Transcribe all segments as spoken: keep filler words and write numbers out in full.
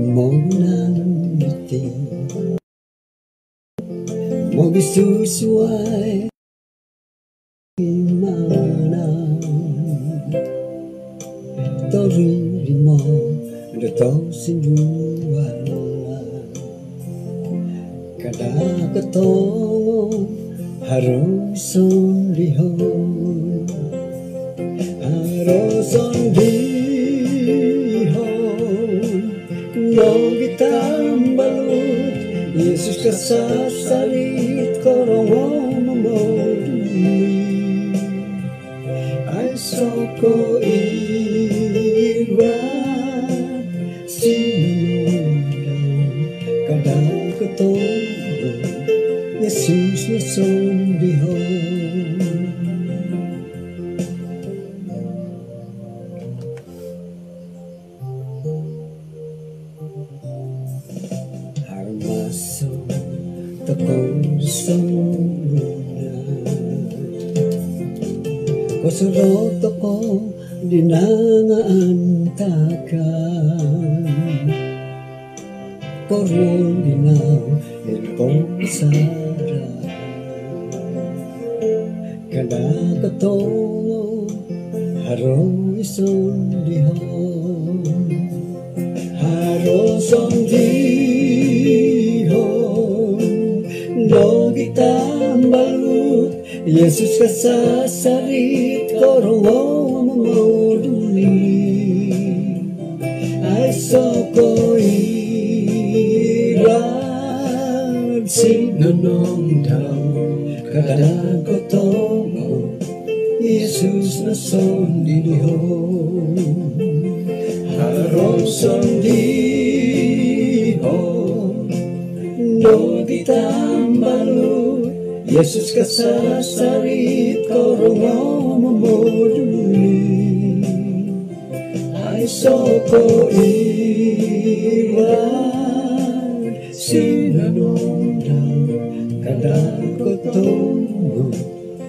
Monan iti mogisusuai mana tori limo do tosindualan. Kada kotongo haro sondihon, haro sondihon nogi tambalut. Yesus kasasarit korongo momoduli. Aiso ko iran sinonondau, kada kotongo Yesus no sondihon. Harmaso tokou songulun, kosorou tokou di nangaantakan. Koruol di nau id kounsaran. Kada kotongo haro i sondihon, haro sondihon nogi tambalut. Yesus kasasarit korongo momoduli. Aiso ko iran sinonondau, kada kotongo Yesus no sondihon. Haro sondihon nogi tambalut. Yesus kasasarit korongo momoduli. Aiso ko iran sinonondau, kada kotongo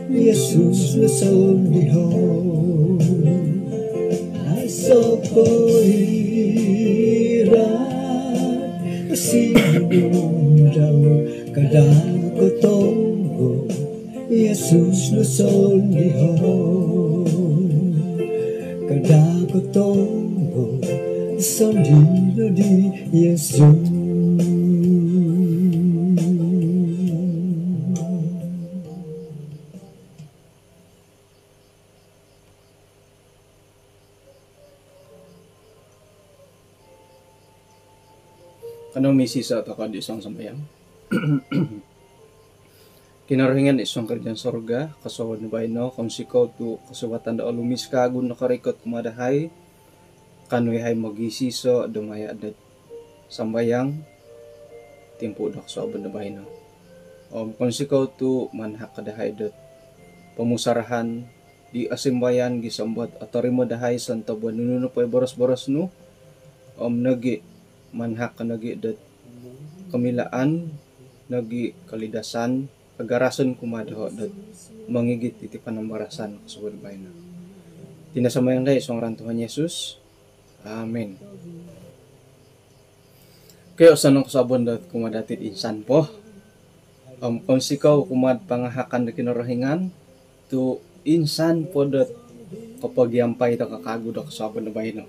Yesus no sondihon. Aiso ko iran sinonondau, kada kotongo Yesus no sondihon. Kada kotongo sondihon di Yesus. Kanou misiiso tokou id suang sambayang. Kinorohingan id suang kerajaan sorga, kosuabon do baino, kounsikou tu kosuvatan do olumis kawagu nokorikot kumaa dahai, kaanu yahai mogisiiso do maya do sambayang timpu do kosuabon do baino. Om kounsikou tu manahak ko dahai do pomusarahan di osimbayan gisom dot otorimo dahai sontob do nunu nopo i boros-boros nu, om nogi manahak ko nogi dot komilaan, nogi kolidasan, kagarasan kumaa doho dot mongigit iti panambarasan kosuabon baino. Iti no sambayang dahai id suang ngaran Tuhan Yesus. Amin. Okey, osonong kosuabon dot kumaa dati insan po. Om kounsikou kumaa pangahakan do Kinorohingan tu insan po dot kopogiampai tokou kawagu do kosuabon do baino.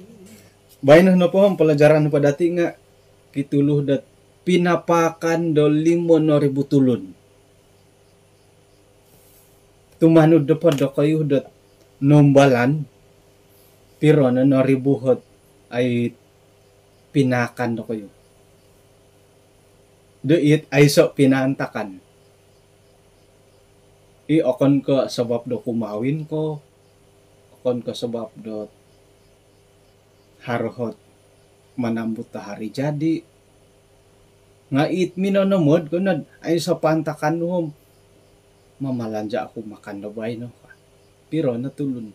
Baino nopo om palajaran nopo dati nga kitulu dot pinapaakan do limo noribu tulun. Tumanud nopo dokoyu dot noumbalan, piro no noribu ot ai pinaakan dokoyu do it aiso pinaantakan? I okon ko sabab do kumawin ko, okon ko sabab do haro ot manambut do hari jadi. Nga it minonomod ko nod aiso paantakan nu om, mamalanja oku makan do baino ka. Piro no tulun?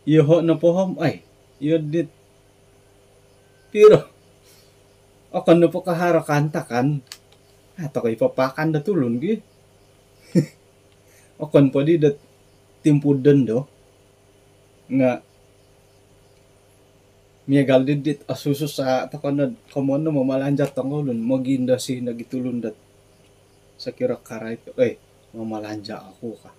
Iyoho nopo om, ai, iyo dit piro. Okon nopo ko haro kaantakan, a tokou i papaakan do tulun ki. Okon po di dot timpu dondo nga Miagal di dit osususa' toko' nod komoyon no mamalanja' tongoulun, mogindosi nogi tulun dot sokiro karait, "Oi, mamalanja' oku," ka.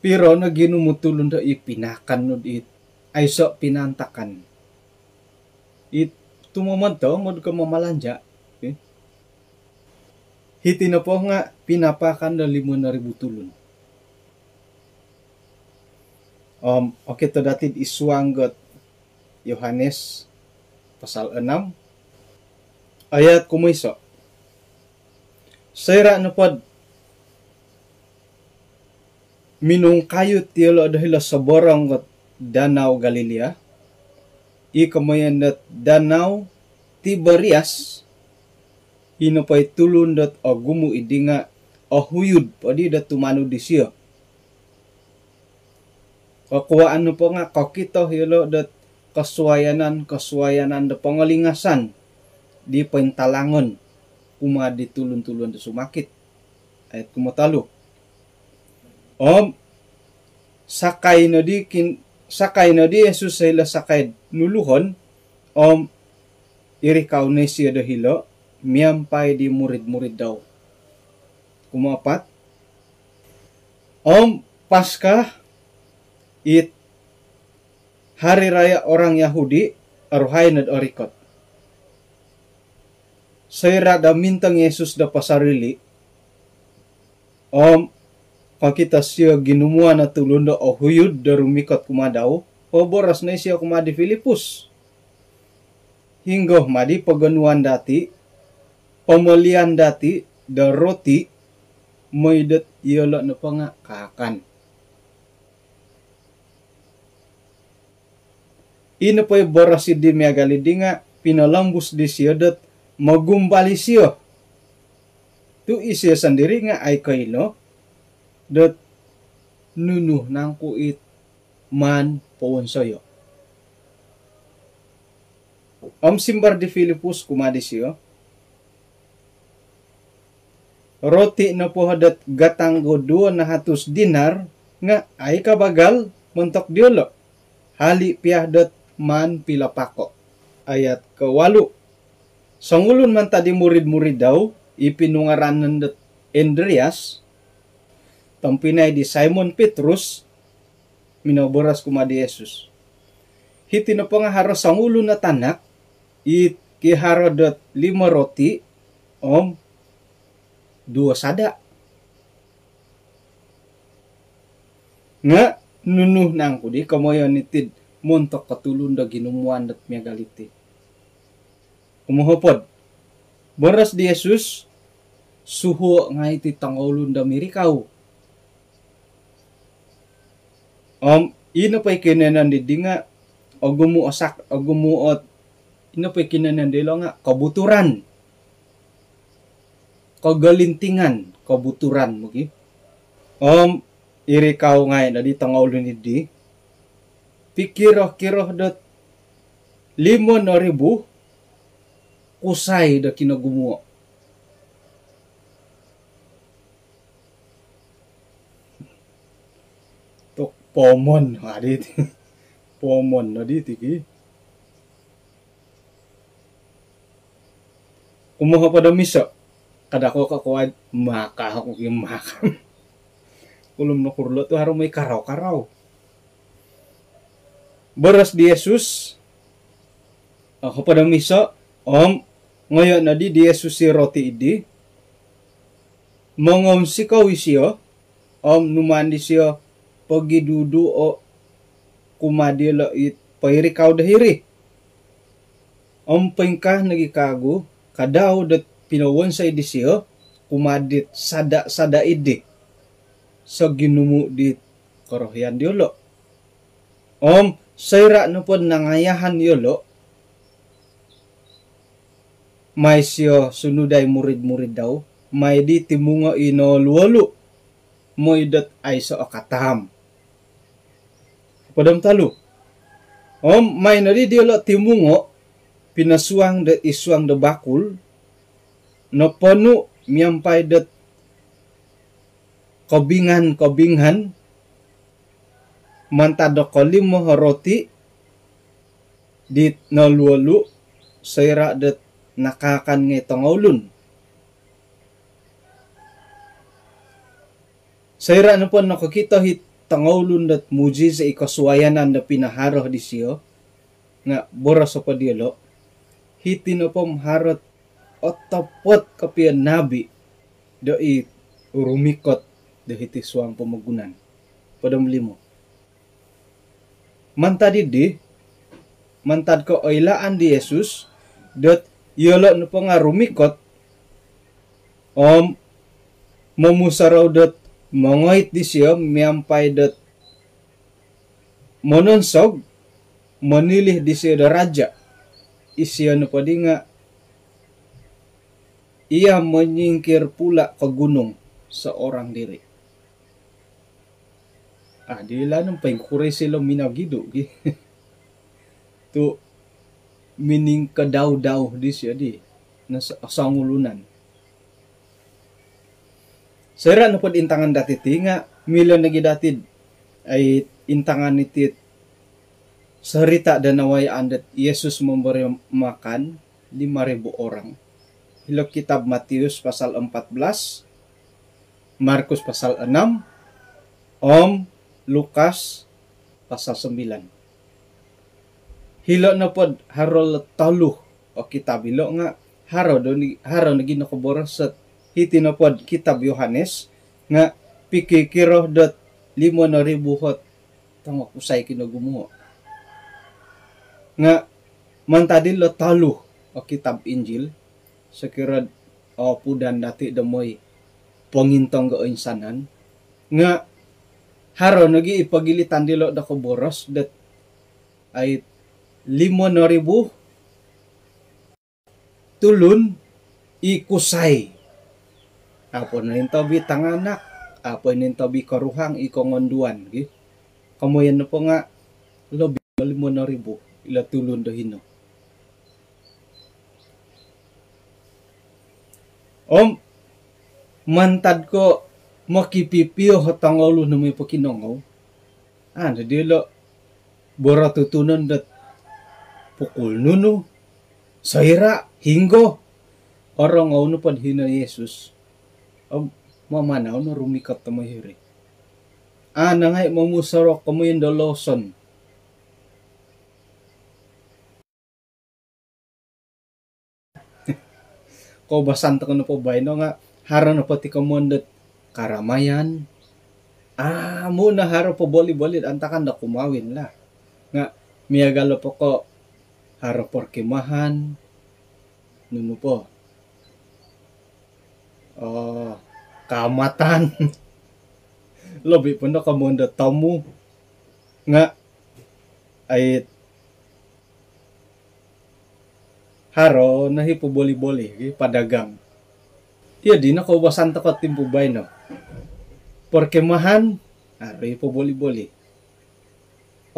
Piro no ginumu' tulun do i pinakan nod it aiso' pinaantakan. It tumomod tomod ko mamalanja'. Eh. Hiti nopo nga' pinapaakan do limo noribu tulun. Om okito dati'd id suang dot Yohanes pasal enam ayat kumoiso'. Soira' nopod minungkayut iyolo' do hilo' soborong dot Danau Galilea, i komoyon dot Danau Tiberias, i nopo i tulun dot ogumu' iddi nga' ohuyud poddi dot tumanud disiyo. Kokuwaan nopo nga' kokito iyolo' dot kosuwayanan-kosuwayanan do pongolingasan di pointalangon kumaa di tulun-tulun do sumakit. Ayat kumotolu. Om sakai noddi kin-, sakai noddi Yesus hilo' sakai'd nuluhon, om irikau no isiyo do hilo' miampai di murid-murid dau. Kumaapat. Om Paskah, it hari raya orang Yahudi, oruhai nod orikot. Soira' do mintong Yesus do posorili', om kokito siyo ginumuan o tulun do ohuyud do rumikot kumaa dau, poboros no isiyo kumaa di Filipus, "Hinonggo maddi pogonuan dati', pomolian dati' do roti, moi dot iyolo' nopo nga' kaakan?" I nopo i boros iddi miagal iddi nga' pinolombus disiyo dot mogumbal isiyo. Tu' isiyo sondiri' nga' ai koilo dot nunu nangku it maan powonsoyo'. Om simbar di Filipus kumaa disiyo, "Roti nopo dot gatang do duwo nahatus dinar nga' ai kabagal montok diyolo', hali' piya dot maan pilapako'." Ayat kowalu'. Songulun mantad di murid-murid dau, i pinungaranan dot Andreas, tompinai di Simon Petrus, minoboros kumaa di Yesus, "Hiti nopo nga' haro songulun o tanak i kiharo dot limo roti om duwo sada'. Nga' nunu nangku di komoyon iti'd montok ko tulun do ginumuan dot miagal iti?" Kumohopod, boros di Yesus, "Suhuo' ngai' ti tongoulun do mirikau." Om ino po i kinoiyonon diddi nga' ogumu' o sak-, ogumu' ot, ino po i kinoiyonon dilo' nga' kobuturan. Kogolintingan, kobuturan mogi. Om irikau ngai' noddi tongoulun iddi, pikiro-kiro dot limo noribu kusai do kinogumuo'. Tu' pomon noddi ti. Pomon noddi ti ki. Kumohopod om iso', kada' ko kokuwa'd maka oku ki maka. Kulum nokuro lo' tu' haro moi karau-karau. Boros di Yesus, o, hopod om iso', om ngoyo' noddi di Yesus i roti iddi, mongounsikou isiyo, om numaan disiyo pogiduduo' kumaa diyolo' it poirikau do hiri. Om poingkaa nogi' kaagu, kadau dot pinowonsoi disiyo kumaa dit sada'-sada' iddi soginumu' dit korohian diyolo'. Om soira' nopod nangayahan iyolo', mai siyo sunudai murid-murid dau, mai di timungo' i noolu-olu', moi dot aiso' o kataam. Hopod om tolu. Om mai noddi diyolo' timungo', pinosuang dot id suang do bakul, noponu' miampai dot kobingan-kobingan, mantad do kolimo o roti, dit noluo-luo soira' dot nakaakan ngai' tongoulun. Soira' nopo nokokito i tongoulun dot mujizat i kosuayanan do pinaharo disio, nga' boros nopo diyolo', hiti nopo om haro otopot kopio nabi do i rumikot do hiti suang pomogunan. Hopod om limo. Mantad iddi, mantad ko' oilaan di Yesus dot iyolo' nopo nga' rumikot om momusorou dot mongoit disio miampai dot mononsog monilih disio do raja', isio nopoddi nga' ia menyingkir pula ke gunung seorang diri. Adi' ilo' no poingkuro isilo minogidu' gi. Tu' miningkodau-dau disio di no songulun. Soira' nopod intangan dati' ti nga' milo nogi dati'd ai intangan iti sorita' do nawayaan dot Yesus memberi makan lima ribu orang. Ilo' kitab Matius pasal empat belas, Markus pasal enam, om Lukas pasal sembilan. Hilo' nopod haro lo tolu o kitab ilo' nga' haro do ni, haro nogi nokoboros dot hiti nopod kitab Yohanes nga' pikikiro dot limo no ribu ot tongokusai kinogumuo'. Nga' mantad ilo' tolu o kitab Injil, sokiro'd opudan dati' do moi pongintong do oinsanan, nga' haro nogi i pogilitan dilo' do koboros dot ai limo no ribu tulun i kusai. A' po nointobi tanganak, a' po nointobi koruhang i kongonduan gi. Komoyon nopo nga' lobi limo no ribu ilo tulun do hino. Om mantad ko' mokipipio o tongoulun om i pokinongou, a' noddi ilo' borotutunon dot pukul nunu, soira', hinonggo. Orongou nopod hino Yesus om mamanau no rumikot do moi hiri. A' no ngai' momusorou komoyon do loson. Koubasan toko' nopo baino nga' haro nopo ti komoyon dot karamayan. Amu' no haro poboli-boli antakan do kumawin lah. Nga' miagal nopo ko' haro perkemahan, nunu po, oo, Kaamatan. Lobi po no komoyon do tomu. Nga' ai haro no i poboli-boli gi, padagang. Iyo dino koubasan toko' timpu baino. Perkemahan, haro i poboli-boli.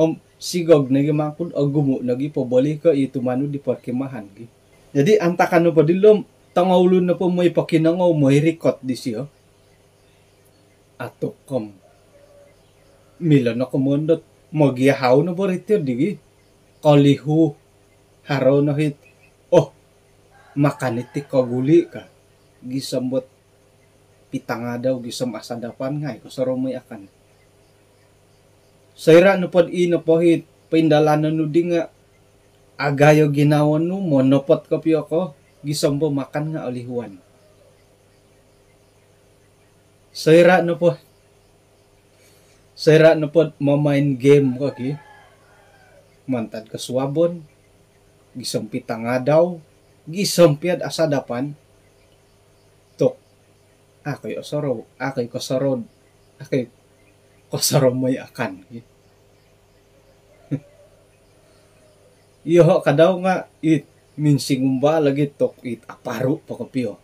Om sigog nogi mangkud, ogumu' nogi poboli ko' i tumanud di perkemahan gi. Jadi antakan nopo dilo om tongoulun nopo moi pokinongou, moi rikot disio, atuk om milo no komoyon dot mogiahau no bo ri tiyo di gi. Kolihu, haro no it, oh, makan iti koguli' ka. Gisom bot pitangadau, gisom asadapan nga' ai kosorou moi akan. Soira' nopod i nopo it poindalanon nu di nga' agayo ginawo nu, monopot kopio ko, gisom bo makan nga' olihuan. Soira' nopo, soira' nopod mamain game ko ki, mantad kosuabon, gisom pitangadau, gisom piya'd asadapan, tok, a' ko i' osorou, a' ko i' kosorou, a' ko i' kosorou moi akan. Iyoho' kadau nga' it minsingumba' logi tok, it aparu' po kopio.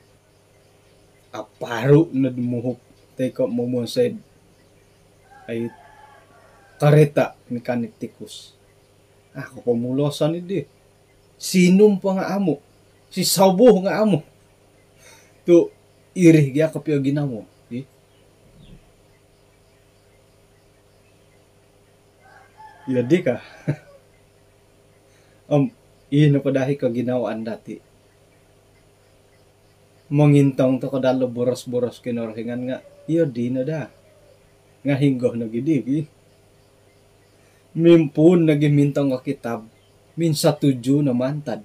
Aparu' nod muhup toi ko' momonsoi'd ai karita' mekanik tikus. A' ko po muloson iddi. Sinum po nga' amu'. Sisobu nga' amu'. Tu' iri gia kopio ginawo. Ih. Iyo di ka. Om ino po daa i koginawaan dati'. Mongintong toko' daa lo boros-boros Kinorohingan nga' iyo dino daa. Nga' hinggo nogi di gi. Mimpuun nogi mintong o kitab, minsatuju no mantad.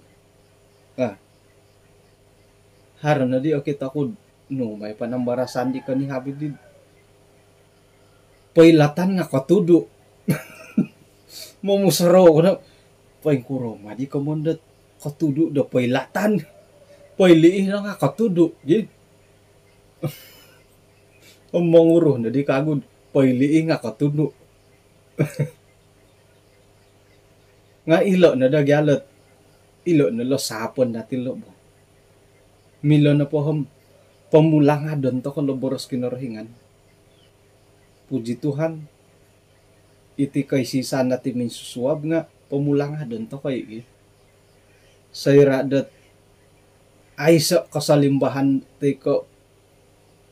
Ah. Haro noddi okito ku'd nu mai panambarasan di konihab iddi. Poilatan nga' kotudu'. Momusorou ko no. Poingkuro maddi komoyon dot kotudu' do poilatan. Poiliih no nga' kotudu' gi. Om monguru noddi kagu'd poiliih nga' kotudu'. Nga' ilo' no do gialot. Ilo' no lo sapon dati' lo bo. Milo nopo om pomulangadon toko' lo boros Kinorohingan. Puji Tuhan, iti koisisan dati' minsusuab nga' pomulangadon toko' i' gi. Soira' dot aiso' kosolimbahan toi ko'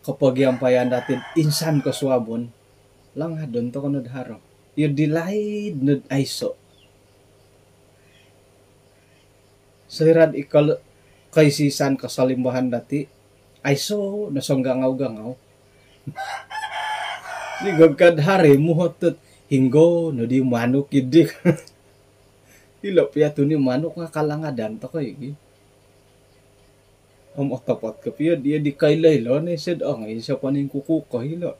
kopogiampayan dati'd insan kosuabon, langadon toko' nod haro. Iyo di laid nod aiso'. Soira'd ikol koisisan kosolimbahan dati', aiso' no songgangau-gangau. Sigog kad hari muhot dot hinggo noddi manuk iddi. Ilo' piya tuni manuk nga' kalangadan toko' i' gi. Om otopot kopio diya di koilo-ilo no iso'd ongoi iso' poningkukuuk ko hilo'.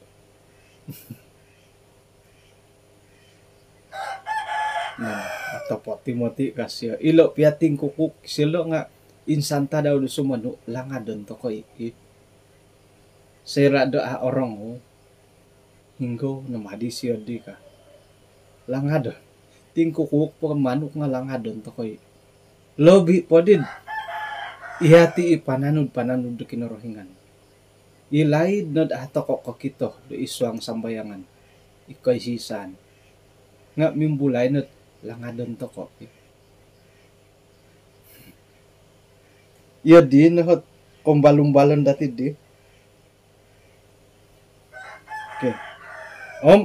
Nah, otopot i' moti' ka sio. Ilo' piya tingkukuuk silo' nga' insan tadau do sumonu' langadon toko' i'. Soira' do a' orongou. Hinggo no maddi sio di ka. Langadon. Tingkukuuk po manuk nga' langadon toko' i'. Lobi' poddi'd iyati' i pananud-pananud do Kinorohingan. I laid nod a' toko' kokito do id suang sambayangan. I koisisan. Nga' mimbulai nod langadon toko'. Iyo di no hot kombal-umbalan dati' di. Okey. Om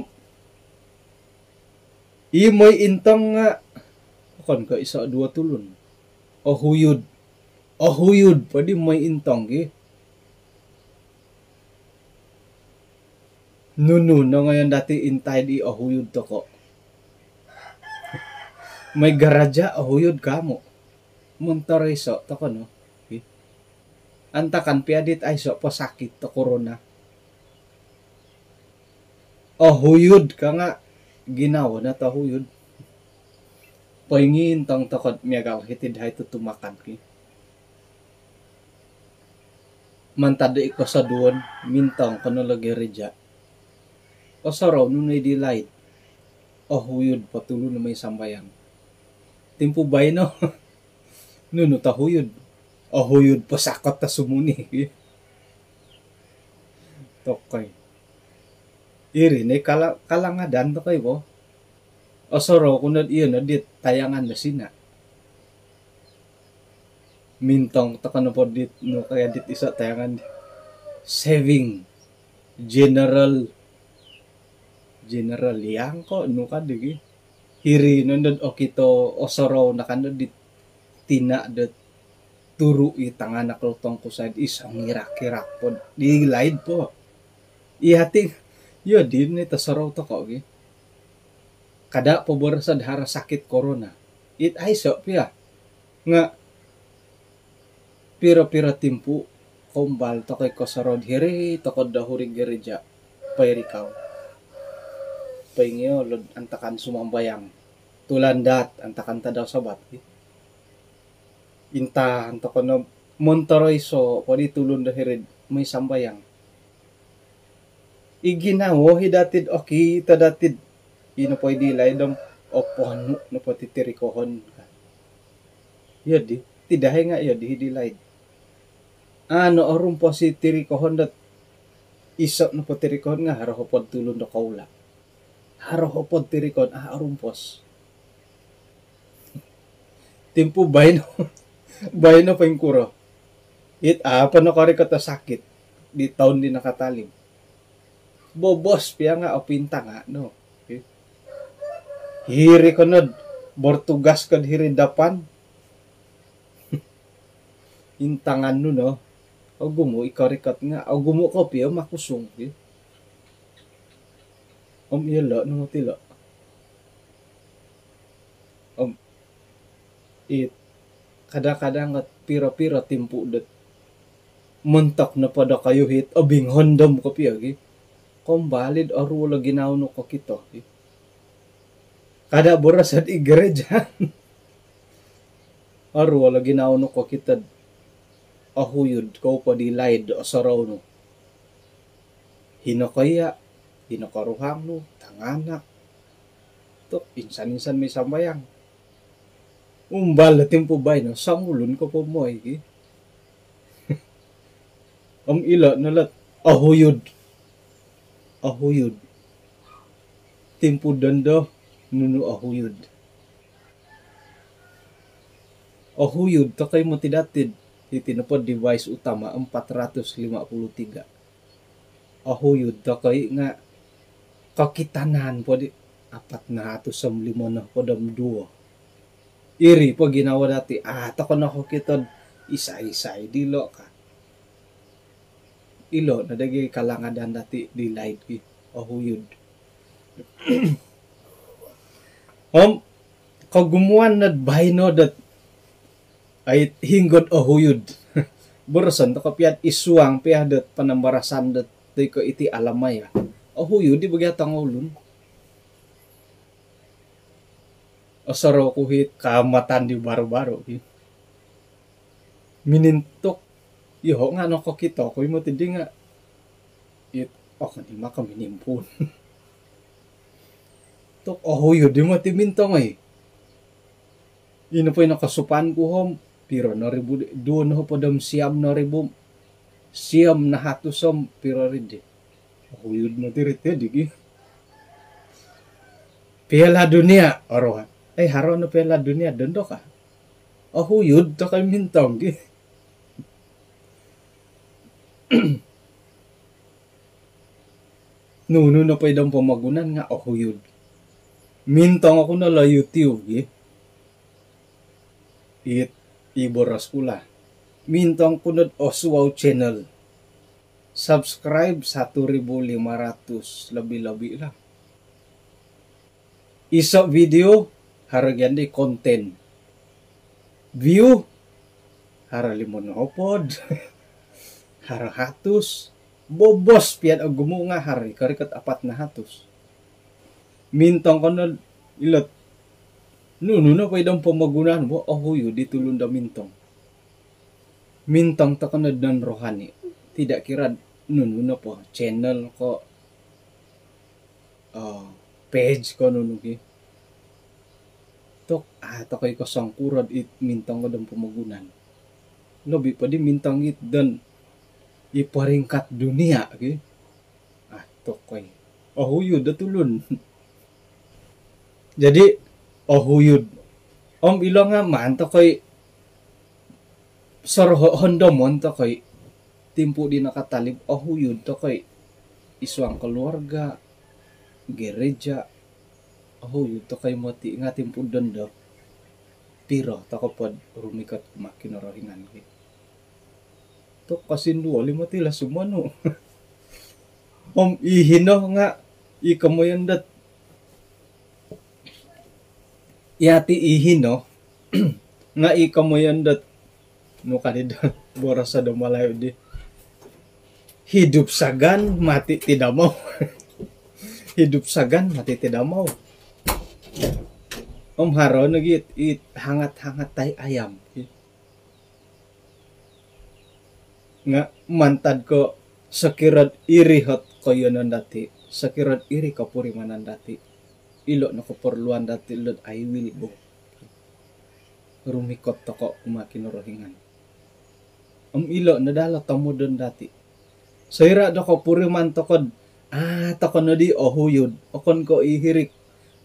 i moi intong nga' okon ko' iso' duo tulun. Ohuyud. Ohuyud poddi moi intong gi. Nunu no ngoyon dati' intaid i ohuyud toko'. Moi garaja' ohuyud kaamu'. Montoriso' toko' no. Antakan piya dit aiso' po sakit do korona. Ohuyud ka nga' ginawo no tohuyud. Poingintong toko'd miagal hiti'd hai tutumakan ki. Mantad do i kosoduon, mintong ko no lo gereja'. Osorou nunu i di laid. Ohuyud po tulun moi sambayang. Timpu baino. Nunu tohuyud. Ohuyud po sakot do sumuni. Tokoi. Iri no i kala-, kalangadan tokoi bo. Osorou ku nod iyo nod dit tayangan do sina'. Mintong toko' nopo dit nu kaya dit iso' tayangan di. Saving. General. General Yang ko' nu kaddi gi. Hiri no nod okito osorou no kando dit tina' dot turu' i tanganak lotong kusai i songirak-irak pod di laid po. Iyati' iyo di ni tosorou toko' gi. Kada' poboroso'd haro sakit korona. It aiso' piya. Nga' piro-piro timpu' kombal toko' i kosorou'd hiri toko' do huri gereja' poirikau. Poingiolo'd antakan sumambayang. Tulandaat antakan tadau Sabat. Intaan toko' no montoriso' poddi tulun do hiri'd moi sambayang. I ginawo hi dati'd okito dati'd ino po i di laid om oponu' nopo ti tirikohon. Iyo di, ti dahai nga' iyo di hi di laid. Ano orumpos i tirikohon dot iso' nopo tirikohon nga' haro hopod tulun do koula'. Haro hopod tirikohon a' orumpos. Timpu baino, baino poingkuro. It a' po nokorikot o sakit di toun di nakatalib. Bobos piya nga' opintanga' no. Hiri ko nod Bertugas ko hiri dapan. Intangan nu no. Ogumu' i korikot nga' ogumu' kopio makusung ki. Om iyolo' no moti ilo'. Om it kadang-kadang ot piro-piro timpu' dot montok nopo do koyuhit obinghondom kopio ki. Kombalid oruol o ginawo nu kokito ki. Kada' boroso'd i gereja. Oruol o ginawo nu kokito'd ohuyud kou po di laid osorou nu. Hino ko iya', hino koruhang nu, tanganak. Tu' insan-insan moi sambayang. Umbal do timpu baino, songulun ko po moi ki. Om ilo' no lot ohuyud. Ohuyud. Timpu dondo nunu ohuyud. Ohuyud tokoi moti dati'd hiti nopo device utama empat ratus lima puluh tiga. Ohuyud tokoi nga' kokitanan po di apat nahatus om limo nohopod om duo. Iri po ginawo dati', a' toko' nokokito'd isai-isai dilo' ka. Ilo' no dagi kalangadan dati' di laid ki, ohuyud. Om kogumuan nod baino dot ai hinggo'd ohuyud. Boroson toko' piya'd isuang piya dot panambarasan dot toi ko' iti alamai a. Ohuyud i bagi a tongoulun. Osorou ku hit Kaamatan di baru-baru ki. Minintuk. Iyoho' nga' nokokito ku i moti di nga' it okon i' maka minimpuun. Tu' ohuyud i moti mintong oi. Ino po ino kosupan ku om piro no ribu di, duo nohopod om siam no ribu, siam nahatus om piro ri di. Ohuyud moti ri ti di ki. Piala Dunia, orohan. Ai, haro no Piala Dunia dondo ka. Ohuyud tokoi mintong ki. Nunu nopo i dom pomogunan nga' ohuyud. Mintong oku no lo YouTube ki. It i boros ku lah. Mintong ku nod Osuau Channel. Subscribe satu ribu lima ratus lebih-lebih lah. Iso' video, haro gia di konten. View, haro limo nohopod. Haro hatus. Bobos piya'd ogumu' nga' haro i korikot apat nahatus. Mintong ko nod ilot. Nunu nopo i dom pomogunan bo, ohuyud i tulun do mintong. Mintong toko' nod non rohani. Tidak kira nunu nopo, channel ko, page ko nunu ki. Tu' a' tokoi kosongkuro'd i mintong ko dom pomogunan. Lobi po di mintong it don i peringkat dunia ki. A' tokoi. Ohuyud o tulun. Jadi ohuyud. Om ilo nga' maan tokoi soroho' hondomon tokoi. Timpu' di nakatalib, ohuyud tokoi. Isuang keluarga, gereja, ohuyud tokoi moti nga' timpu' dondo. Piro toko' pod rumikot kumaa Kinorohingan ki. Tu' kosinduol i moti lah sumonu. Om i hino nga' i komoyon dot iyati' i hino nga' i komoyon dot nu kadi do boros do Malayu di, hidup sagan mati tidak mau. Hidup sagan mati tidak mau. Om haro nogi it hangat-hangat tai ayam. Nga' mantad ko' sokiro'd iri hot koiyonon dati', sokiro'd iri kopurimanan dati', ilo' no koporluan dati' lo'd I will go. Rumikot toko' kumaa Kinorohingan. Om ilo' no daa lo tomodon dati'. Soira' do kopuriman toko'd a' toko' nodi ohuyud, okon ko' i hirik,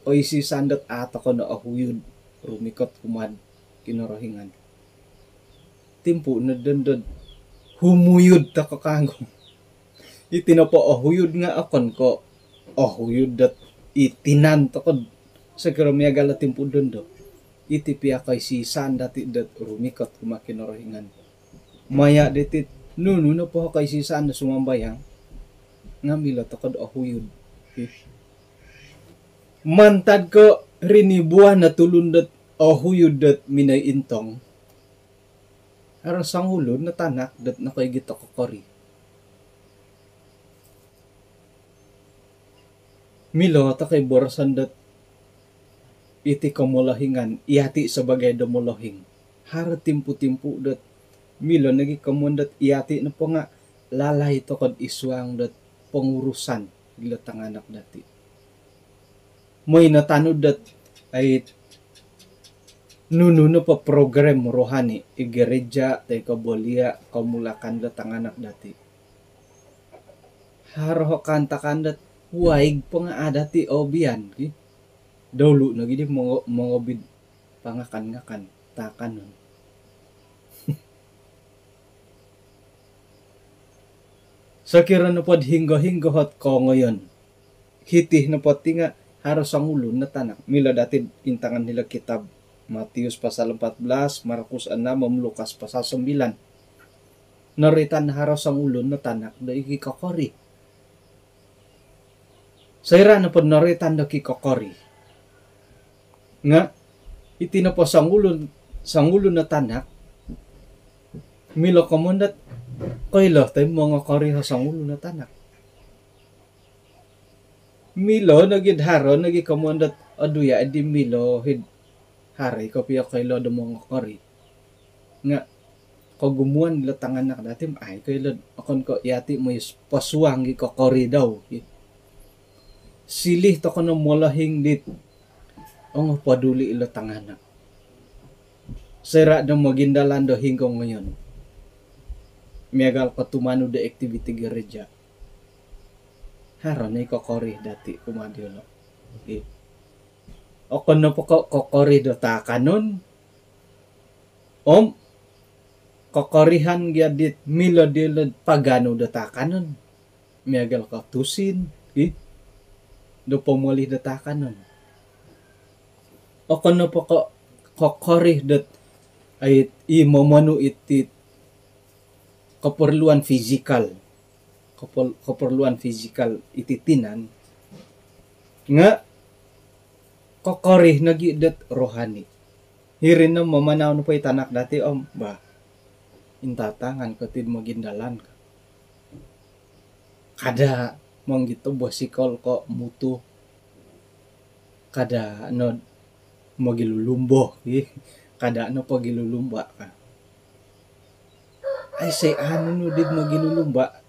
oisisan dot a' toko' no ohuyud rumikot kumaa'd Kinorohingan. Timpu' nod dondo'd humuyud toko' kagu. Iti nopo ohuyud nga' okon ko' ohuyud dot i tinan toko'd sokiro miagal o timpu' dondo. iti pia koisisan dati dot rumikot kumaa Kinorohingan. Maya diti nunu nopo koisisan do sumambayang nga milo tokou do ohuyud. Mantad ko rinibuan o tulun dot ohuyud dot minoi intong, haro songulun no tanak dot nokoigit do kokori. Milo tokou boroson dot iti komolohingan, iyati sabagai do molohing. Haro timpu-timpu dot milo nogi komoyon dot iyati nopo nga lalai tokou id suang dot pongurusan dilo tanganak dati. Moi no tanud dot ai nunu nopo program rohani id gereja toi ko bolia komulakan dilo tanganak dati. Haro kaantakan dot waig po nga ada ti obian ki. Dolu nogi di mongo-, mongobid pangakan-ngakan taakanon. Sokiro nopod hinggo-hinggo ot kongoyon, hiti nopo ti nga haro songulun no tanak. Milo dati intangan hilo kitab Matius pasal empat belas, Markus enam, om Lukas pasal sembilan. Noroitan haro songulun no tanak do ikikokori. Soira nopo noroitan do kikokori nga iti nopo songulun, songulun no tanak, milo komoyon dot koilo toi mongokori o songulun no tanak. Milo nogi, haro nogi komoyon dot oduya di milo hid haro i kopio koilo do mongokori. Nga kogumuan dilo tanganak dati om ai koilo, okon ko iyati moi posuang i kokori dau. Silih tokou no molohing dit ongopoduli ilo tanganak. Soira do mogindalan do hinggo ngoyon, miagal ko tumanud do aktiviti gereja, haro no i kokori dati kumaa diolo. Okon nopo ko kokori do taakanon om kokorihan gia dit milo diolo paganu do taakanon, miagal ko tusin, i, do pomoli do taakanon. Okon nopo ko kokori dot ai i momonu iti keperluan fizikal, keper-, keperluan fizikal iti tinan, nga kokori nogi dot rohani. Hiri no mamanau nopo i tanak dati om, bah, intatangan ko tid mogindalan ka. Kada mongitobosikol ko mutu. Kada no mogilulumbo, ih. Kada no pogilulumba ka. Ai, sai anu nu dit mogilulumba.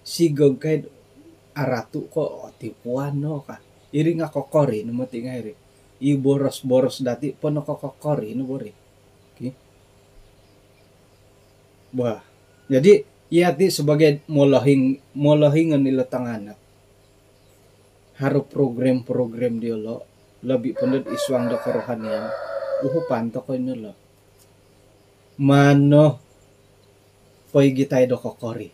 Sigog kai aratu ko, otipuan no ka. Iri nga kokori no moti nga iri. I boros-boros dati po no ko kokori no bori. Ki. Bah, jadi iyati sabagai molohing, molohing ilo tanganak, haro program-program diolo, lobi po no id suang do kerohanian, uhupan tokou no lo. Maan no poigitai do kokori.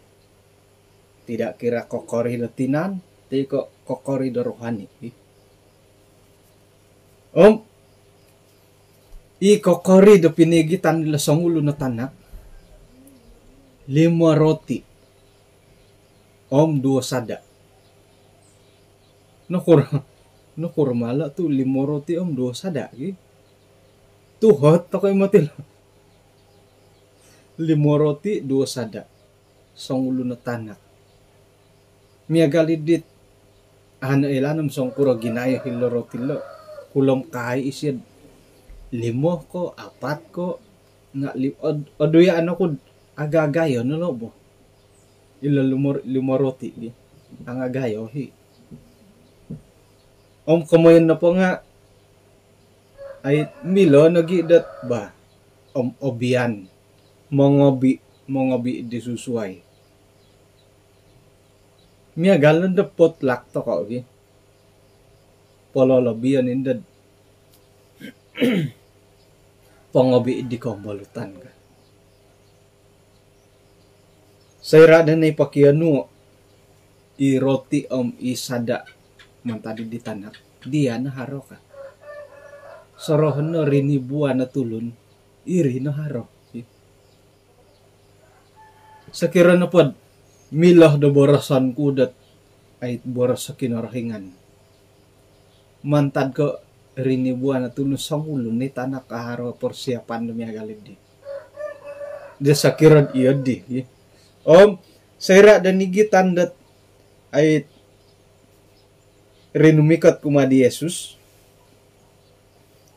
Tidak kira kokori do tinan, toi ko kokori do rohani. Om i kokori do pinigitan dilo songulun no tanak, limo roti om duo sada. Nokuro, nokuro mala tu limo roti om duo sada ki? Tuhot tokou moti lo. Limo roti, duo sada. Songulun no tanak. Miagal i dit, anu, ilaan om songkuro ginayo hilo roti lo. Kulom kai isio, limo ko, apat ko, nga li-, od-, oduya ano kud agagayo no lo bo. Ilo limo, limo roti di. Angagayo hi. Om komoyon nopo nga, ai, milo nogi dot, bah, om obian, mongobi, mongobi di susuai. Miagal no do potluck tokou ki. Pololobion indo pongobi di kombolutan ka. Soira do nai pokianu i roti om i sada mantad di tanak, dia no haro ka. sorohon no rinibuan o tulun, iri no haro. Sokiro nopod milo do boroson ku dot ai boros o Kinorohingan, mantad ko rinibuan o tulun, songulun i tanak a haro persiapan do miagal di. Dia sokiro iyo di. Om soira do nigitan dot ai rinumikot kumaa di Yesus,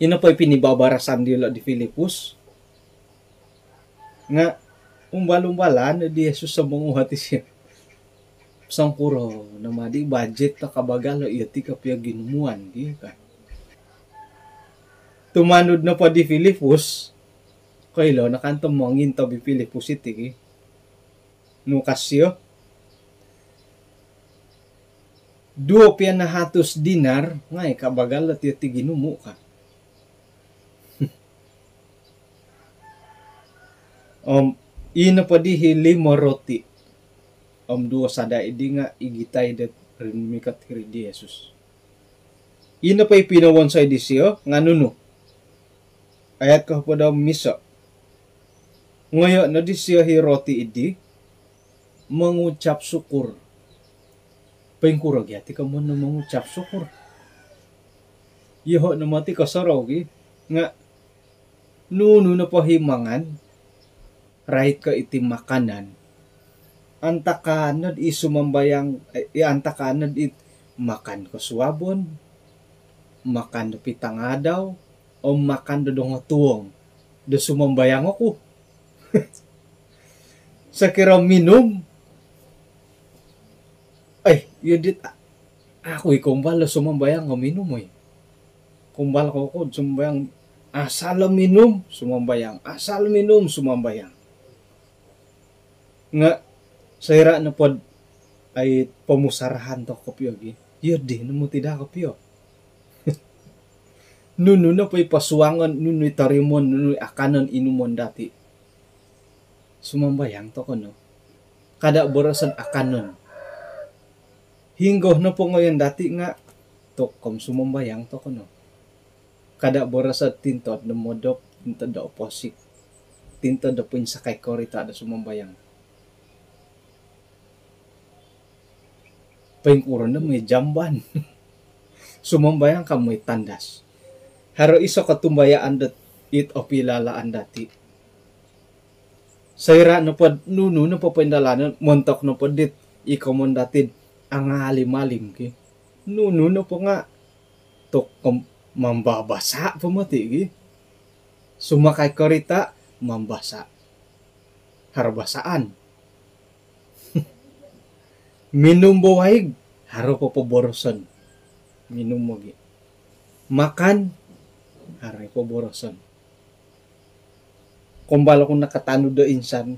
ino po i pinibabarasan diolo di Filipus, nga umbal-umbalan di Yesus o monguhati sio. Songkuro no ma di bajet no kabagal o iyo ti kopio ginumuan di ka. Tumanud nopo di Filipus, koilo no kanto mongintob i Filipus iti ki. Nu ka sio, duo pia nahatus dinar ngai kabagal o ti ginumu ka. Om ino po di hi limo roti om duo sada idi nga igitai dot rinumikot hiri di Yesus. Ino po i pinowonsoi disio nga nunu? Ayat kohopod om iso. Ngoyo no disio hi roti idi, mengucap syukur. Poingkuro gia ti komoyon do mengucap syukur? Yoho no moti kosorou gi, nga nunu nopo hi mangan, rait ko iti makanan, antakan nod i sumambayang, eh, antakan nod i makan kosuabon, makan do pitangadau, om makan do dongotuong do sumambayang oku. Sokiro minum, ai, iyo dit, a-, aku i koumbal do sumambayang om minum, oi. Koumbal ko ko sumambayang, asal minum, sumambayang, asal minum, sumambayang. Nga soira nopod ai pomusarahan toko kopio gi, iyo di no moti daa kopio. Nunu nopo i posuangon, nunu i torimoon, nunu i akanon inumon dati, sumambayang toko no. Kada boroson akanon. Hinggo nopo ngoyon dati nga tokom sumambayang toko no. Kada boroson tintod do modop, tintod do oposik, tintod do poinsakai korita do sumambayang. Poingkuro no moi jamban? Sumambayang ka moi tandas? Haro iso kotumbayaan dot it opilalaan dati. Soira nopod nunu nopo poindalanon, montok nopo dit i komoyon dati angalim-alim ki, nunu nopo nga tokom mambabasa po moti ki. Sumakai korita, mambasa. Haro basaan. Minum bo waig, haro po poboroson. Minum ogi. Makan, haro po boroson. Koumbal oku nakatanud do insan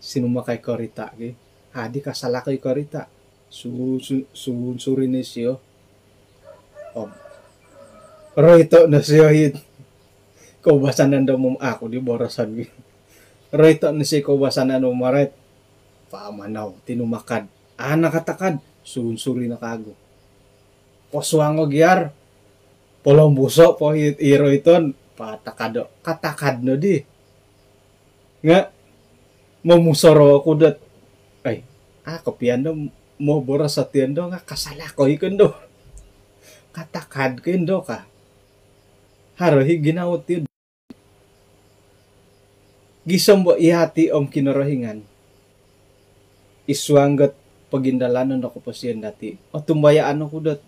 sinumakai korita ki. Adi kasalako i korita. Su-, su-, sunsuri no isio. Om roito no isio it koubasanan do mom-, aku di boroson gi. Roito no isio koubasanan do mamarait. Pamanau, tinumakad. A, nakatakad, sunsuri no kagu. Posuango gia, polombuso po it i roiton, patakado. Katakad no di. Nga momusorou oku dot, ai, a, kopian do moboros ati ndo nga kasalako i ko ndo. Katakad ko ndo ka. Haro i ginawo ti. Gisom bo iyati om Kinorohingan i suang dot pogindalanon do koposion dati, otumbayaan oku dot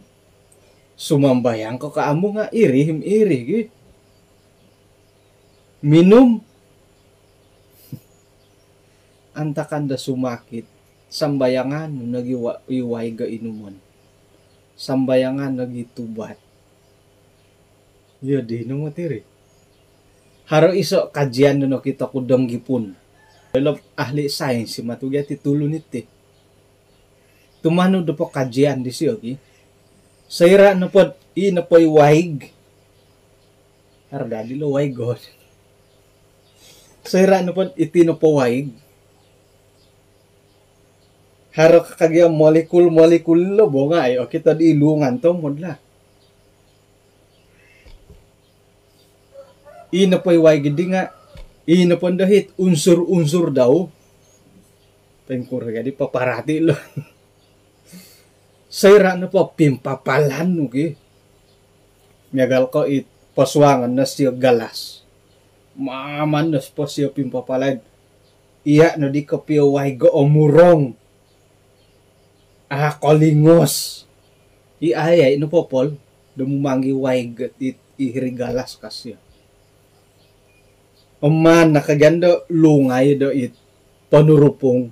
sumambayang ko ko amu nga iri, iri gi. Minum. Antakan do sumakit, sambayangan nogi wa-, i waig o inumon. Sambayangan nogi tubat. Iyo di no moti ri. Haro iso kajian do nokito ku dong Gipun. Dalam ahli sains i matu gia ti tulun iti. Tumanud do po kajian disio gi, soira nopod i nopo i waig, haro dadi lo waig god. Soira nopod iti nopo waig, haro ka gia molekul-molekul lo bo nga ai okito di ilungan tomod lah. I nopo i waig di nga, i nopo ndo it unsur-unsur dau, poingkuro gia di paparati lo. Soira' nopo pimpapalan nu ki, miagal ko it posuangon no sio galas, mamanos po sio pimpapalan, iya' nodi kopio waig o omurong, a' kolingos. I ayai nopo pol do mumanggi waig it i hiri galas ka sio. Om maan no kagia ndo lungai do it ponurupung,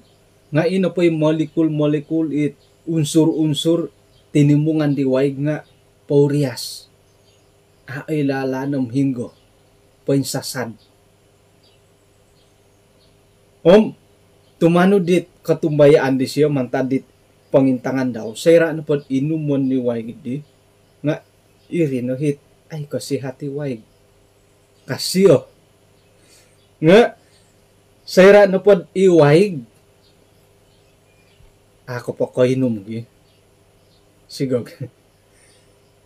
nga' i nopo i molekul-molekul, it unsur-unsur tinimungan di waig nga' pourias, a' oilaan om hinggo, poinsasad. Om tumanud dit kotumbayaan disio mantad dit pongintangan dau, soira' nopod inumon ni waig di nga' iri no it ai kosihat i waig ka sio. Nga' soira' nopod i waig, a' ko po koinum gi. Sigog.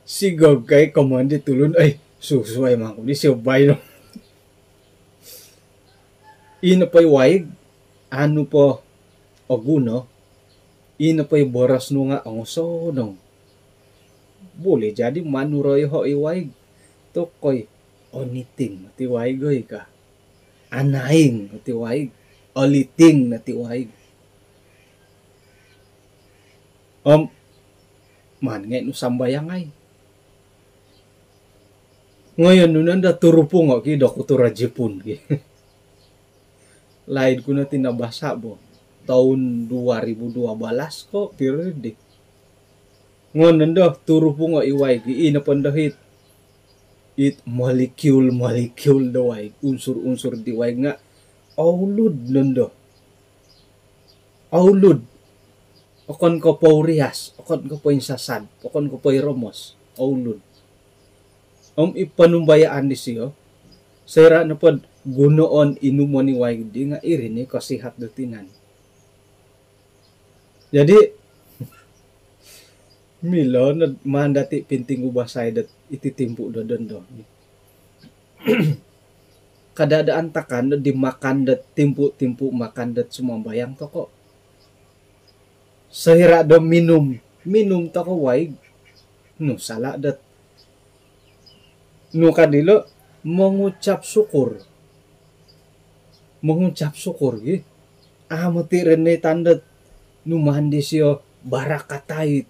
Sigog kai komoyon di tulun, ai, susuai mangku di sio baino. I nopo i waig, anu po oguno, i nopo i boros nu nga' ongosonong. Boleh jadi manu roiho' i waig. Tokoi, oniting ti waig oi ka. Anaing ti waig. Oliting ti waig. Om maan ngai' nu sambayangai. Ngoyon nu nondo turupungo' ki do kutura Jipun ki. Laid ku no tinabasa' bo. Toun dua ribu dua balas ko' piro di. Ngoyon nondo turupungo' i waig, i nopo ndo it, it molekul-molekul do waig, unsur-unsur di waig nga' oulud nondo. Oulud. Okon ko' pourias, okon ko' poinsasad, okon ko' poiromos. Oulud. Om i ponumbayaan disio, soira' nopod gunoon inumon i waig di nga' iri ni kosihat do tinan. Jadi milo nod maan dati' pintinggubasai dot iti timpu' do dondo. Kada' do antakan do di makan dot timpu'-timpu' makan dot sumambayang toko'. Soira' do minum, minum toko' waig, nu sala' dot, nu ka dilo', mongucap syukur. Mongucap syukur gi. Amo ti ri ni tandot nu maan disio barakatai.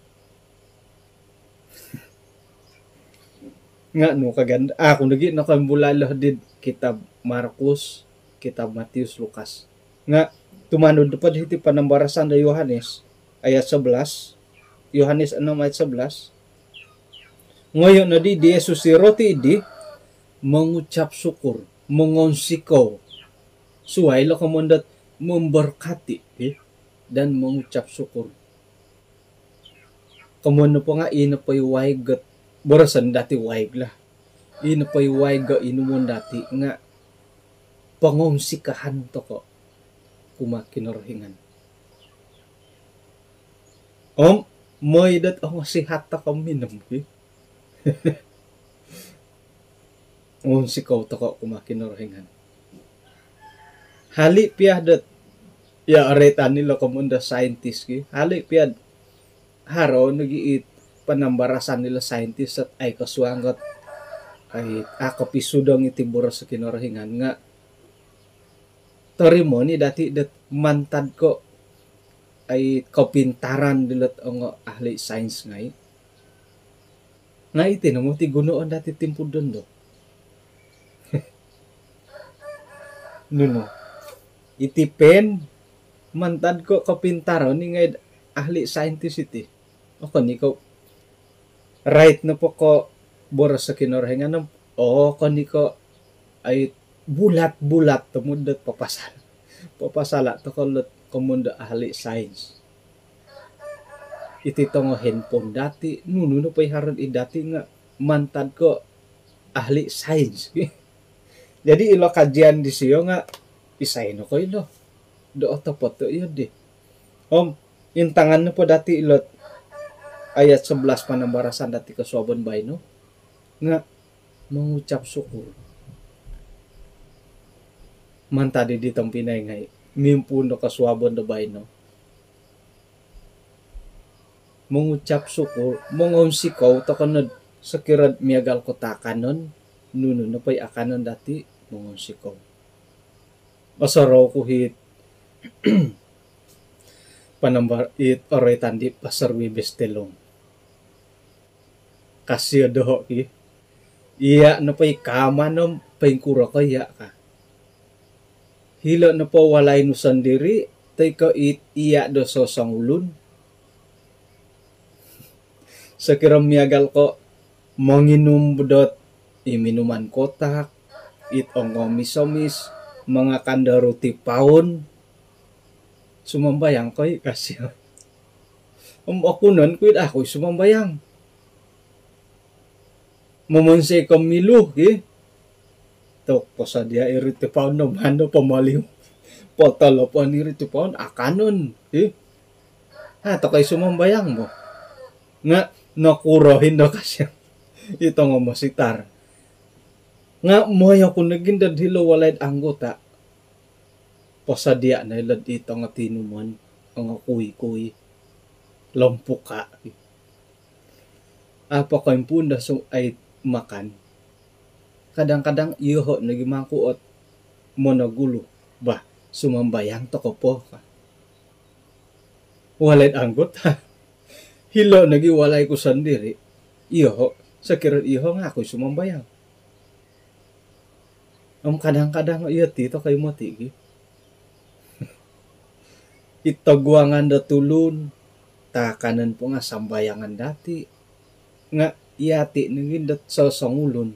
Nga' nu kagan, aku nogi' nokoimbulai lo did kitab Markus, kitab Matius, Lukas. Nga' tumanud nopod hiti panambarasan do Yohanes ayat sebelas, Yohanes enam ayat sebelas. Ngoyo' nodi di Yesus i roti iddi, mongucap syukur, mongounsikou. Suwai lo komoyon dot memberkati, eh, dan mongucap syukur. Komoyon nopo nga' ii nopo i waig ot, boroson dati' waig lah. Ii nopo i waig o inumon dati' nga' pongounsikahan toko' kumaa Kinorohingan. Om moi dot ongosihat toko' minum ki. Ngounsikou toko' kumaa Kinorohingan. Hali' piya dot, ya, oroitan ilo komoyon do saintis ki. Hali' piya haro nogi' it panambarasan ilo saintis dot ai kosuang dot, ai, a' kopisudong iti boros Kinorohingan nga' torimo ni dati' dot mantad ko', ai, kopintaran dilot ongo ahli sains ngai'. Nga' iti no moti gunoon dati' timpu' dondo. Nunu. Iti pen mantad ko' kopintaran ni ngai'd ahli saintis iti. Okon i' ko' rait nopo ko' boros o Kinorohingan om, okon i' ko' ai bulat-bulat tomod dot papasal-, papasala' toko' lot komoyon do ahli sains. Iti tongo handphone dati', nunu nopo i haro'd id dati' nga' mantad ko' ahli sains. Jadi ilo kajian disio nga' isai no koilo do otopot do iyo di. Om intangan nopo dati' ilot ayat sebelas panambarasan dati' kosuabon baino nga' mongucap syukur. Mantad di tompinai ngai', mimpuun do kosuabon do baino, mongucap syukur, mongounsikou toko' nod sokiro'd miagal ko' taakanon, nunu nopo i akanon dati', mongounsikou. Osorou ku hit panambarasan, it oroitan di Pastor Wibes Telong. Ka sio doho' ki, iya' nopo i kaaman om poingkuro ko iya' ka. Hilo' nopo walai nu sondiri' toi ko' it iya' do sosongulun, sokiro miagal ko' monginum dot i minuman kotak, it ongomis-omis, mangakan do ruti paun, sumambayang ko i' ka sio. Om okunon ku i' do aku i' sumambayang. Momonsoi ko milo ki, tu' posodia' i ruti paun do mando pomoli, potolopon i ruti paun, akanon ki. Ha, toko i' sumambayang bo. Nga' nokuro indo ka sio i tongo mositar. Nga' moyo ku nogi' ndo'd hilo' walai'd anggota, posodia' no ilo'd i tongo tinumon, ongo kui-kui, lompuka'. A' po koimpuun do su-, ai makan. Kadang-kadang iyoho' nogi' mangku ot monogulu, bah, sumambayang toko po ka. Walai'd anggota. Hilo' nogi' walai ku sondiri', iyoho', sokiro iyoho' nga' aku i' sumambayang. Om kadang-kadang iyo ti toko i' moti' ki. It toguangan do tulun, taakanon po nga' sambayangan dati'. Nga' iyati' nogi' dot sosongulun,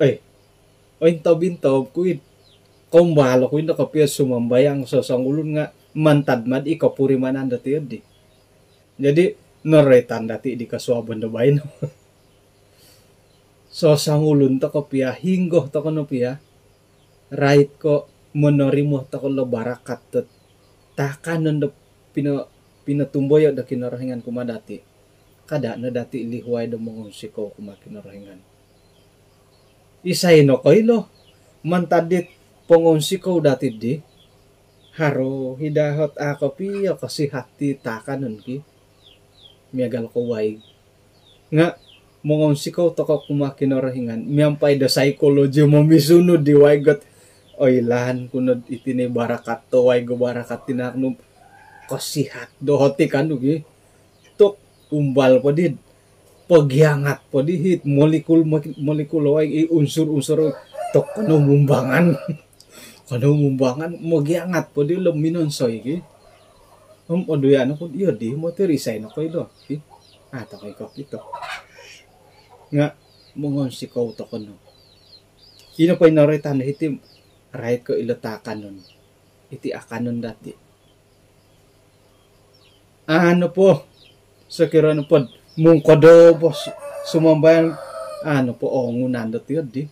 oi, ointob-intob ku i', koumbal oku indo kopio sumambayang sosongulun nga' mantad mad i kopurimanan dati' oddi. Jadi' noroitan dati' di kosuabon do baino, sosongulun toko pia, hinonggo toko no pia, rait ko' monorimo toko lo barakat dot taakanon do pino-, pinotumboyo' do Kinorohingan kumaa dati', kada' no dati' lihuai do mongounsikou kumaa Kinorohingan. Isai nokoilo, mantad dit pongounsikou dati' ddi, haro i' daa ot a' kopio kosihat i taakanon ki, miagal ko' waig. Nga' mongounsikou toko' kumaa Kinorohingan miampai do saikologi momisunud di waig ot, oilaan ku nod iti no i barakat do waig o barakat tinaak nu, kosihat do hoti kanu ki. Tu' umbal poddi, pogiangat poddi hit molekul, molekul o waig, i unsur-unsur, tu' kanou mumbangan. Kanou mumbangan, mogiangat poddi lo minonsoi ki. Om oduyan oku, iyo di, moti' ri isai nokoilo ki. A' toko i' kokito. Nga' mongounsikou toko no. Ino po i noroitan do hiti, rait ko' ilo taakanon, iti akanon dati'. A' nopo, sokiro nopod mungkodo po su-, sumambayang, a' nopo ongunan dot iyo di.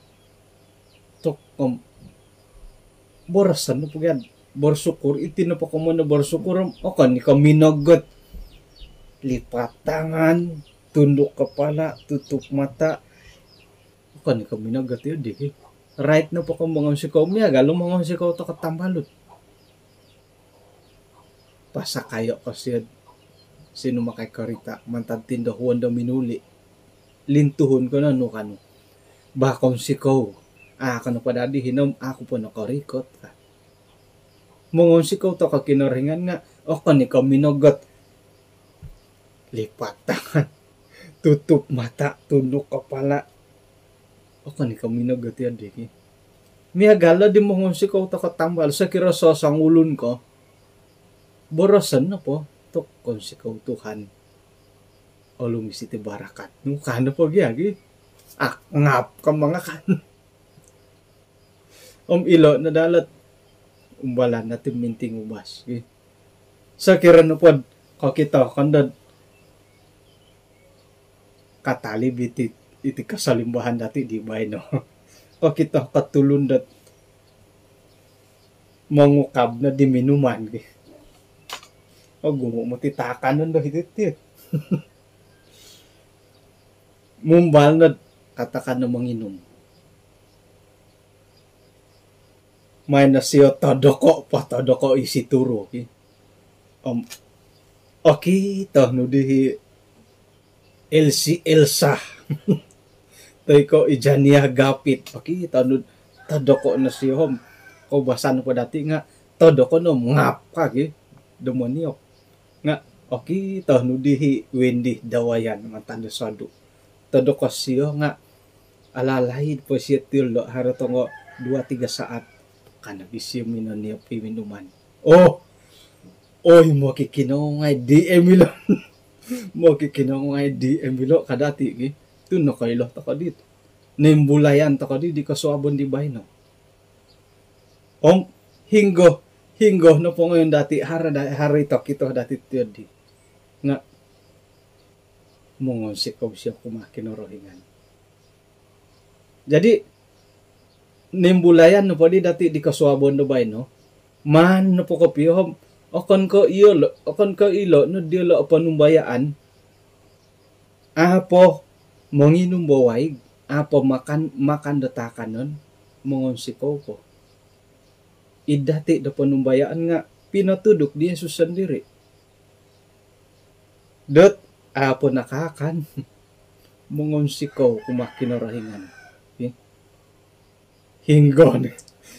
Tu' om boroson nopo gia, bersyukur, iti nopo komoyon do bersyukur, om okon i' ko' minogot, lipat tangan, tunduk kepala, tutup mata. Okon i' ko' minogot iyo di ki. Rait nopo ko' mongounsikou, miagal o mongounsikou toko tambalut. Pasakayo' ko sio'd sinumakai korita' mantad tindohuon do minuli'. Lintuhun ko no nu kanu, bah, kounsikou. A' ko nopo dadi hino om a' ku po nokorikot ka. Mongounsikou toko Kinorohingan nga' okon i' ko' minogot, lipat tangan, tutup mata, tunduk kepala. Okon i' ko' minogot iyo di ki. Miagal o di mongounsikou toko tambal, sokiro sosongulun ko, boroson nopo, tu' kounsikou Tuhan, olumis iti barakat nu, ka nopo gia ki. Angap ko mangakan. Om ilo no daa lot umbalan dati' mintingubas ki. Sokiro nopod kokito ko nod katalib iti, iti kosolimbahan dati' di baino, kokito ko tulun dot mongukab no di minuman ki. Ogumu' moti taakanon do hiti ti. Mumbal nod katakan no monginum. Main no sio todoko' po, todoko' i situru ki. Om okito nu dihi Elsie Elsa toi ko' i Jania Gapit. Okito nu todoko' no sio om koubasan po dati' nga' todoko' no ngap ka ki. Domoniop. Nga' okito nu dihi Wendy Dawayan mantad do sodu'. Todoko' sio nga' alalaid po sio tiul do haro tongo dua tiga saat. Kana gi sio minoniop i minuman. Oh, oi, mokikinongou ngai' D M ilo. Mokikinongou ngai' D M ilo ka dati' ki. Tu nokoilo toko' dit. Nimbulayan toko' di, di kosuabon di baino. Om hinggo, hinggo nopo ngoyon dati' haro da, haro i tokito dati' tiyo di. Nga' mongonsikou sio kumaa Kinorohingan. Jadi nimbulayan nopo di dati' di kosuabon do baino, maan nopo kopio om okon ko' iyolo', okon ko' ilo' no diyolo' o ponumbayaan. A' po monginum bo waig, a' po makan, makan do taakanon, mongonsikou po. Id dati' do ponumbayaan nga' pinotuduk di Yesus sondiri' dot a' po nakaakan, mongonsikou kumaa Kinorohingan. Hi. Hinggo no,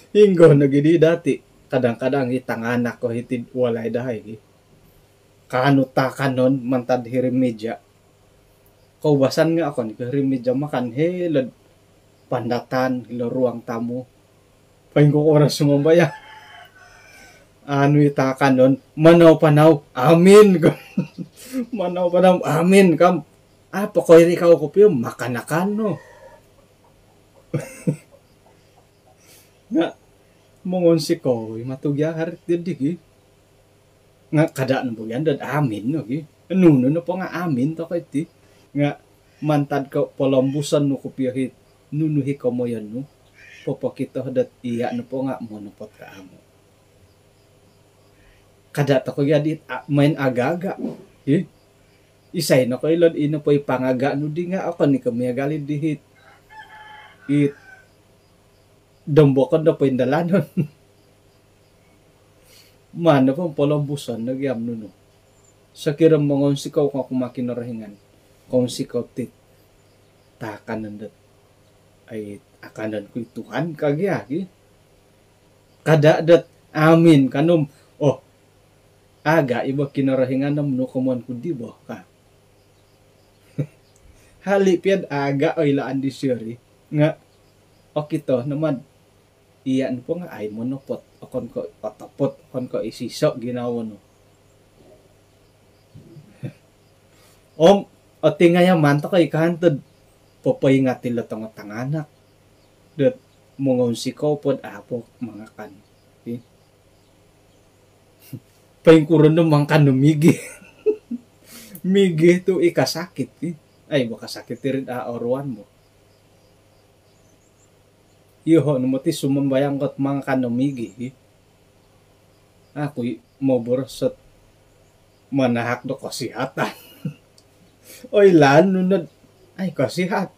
hinggo no gidi dati'. Kadang-kadang i tanganak ko hiti'd walai dahai gi kaanu taakanon mantad hiri mija. Koubasan nga' okon ko' hiri mija makan, hilo'd pandatan, hilo ruang tamu. Poingkukuro sumambayang. Anu i taakanon, manau-panau, amin. Manau-panau, amin kam. A' po koirikau kopio, makan-akan no. Nga' mongonsikou i matu gia hari'd diddi ki. Nga' kada' no bo gia dot amin no ki. Nunu nopo nga' amin toko' iti. Nga' mantad ko' polombuson nu kopio hi nunu hi komoyon nu, popokito dot iya' nopo nga' monopot ka amu'. Kada' toko' gia di a-, main aga-aga. Hi. Isai nokoilo'd ino po i pangaga' nu di nga' okon i ko' miagal i di hi. It dombokon do poindalanon. Maan nopo polombuson no giam nunu. Sokiro mongonsikou ko kumaa Kinorohingan, kounsikou ti taakanon dot, ai, akanon ku i Tuhan ka gia ki. Kada' dot amin kanu om, oh, aga' i bo Kinorohingan om nu komoyon ku di bo ka. Hali' piya'd aga' oilaan disio ri nga' okito no mad iya' nopo nga' ai monopot, okon ko' otopot, okon ko' isiso' ginawo nu. Om otingayaman toko' i kaanto'd popoingat ilo tongo tanganak dot mongounsikou pod a' po mangakan. Hi. Poingkuro no mangakan no Maggi. Maggi tu' i kasakit, hi. Ai, bo kasakit iri'd a' oruan bo. Iyoho' no moti sumambayang kot mangakan no Maggi, hi. Aku i' moboros ot manahak do kasihatan. Oilaan nu nod, ai, kasihat.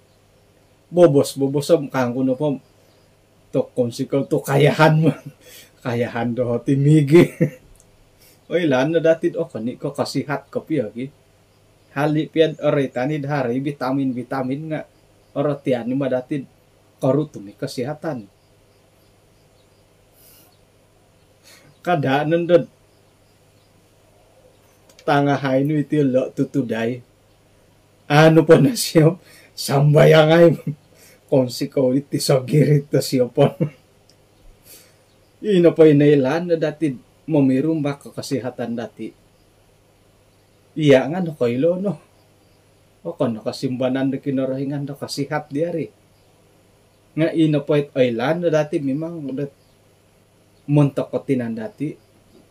Bobos, bobos om kangku nopo om, tu' kounsikou tu' kayahan. Kayahan do hoti Maggi. Oilaan no dati'd okon i' ko' kasihat kopio ki. Hali' piya'd oroitan i'd haro i vitamin-vitamin nga' orotian i' ma dati'd korutum i' kasihatan. Kada' nondod tangahai nu iti lo' tutudai. Anu po no sio, sambayangai. Kounsikou iti sogirit do sio po. Ino po i noilaan no dati'd momirumbak o kasihatan dati'. Iya' nga' nokoilo no. Okon no kasimbanan do Kinorohingan do kasihat di ari. Nga' ino po it oilaan no dati' mimang dot montok o tinan dati',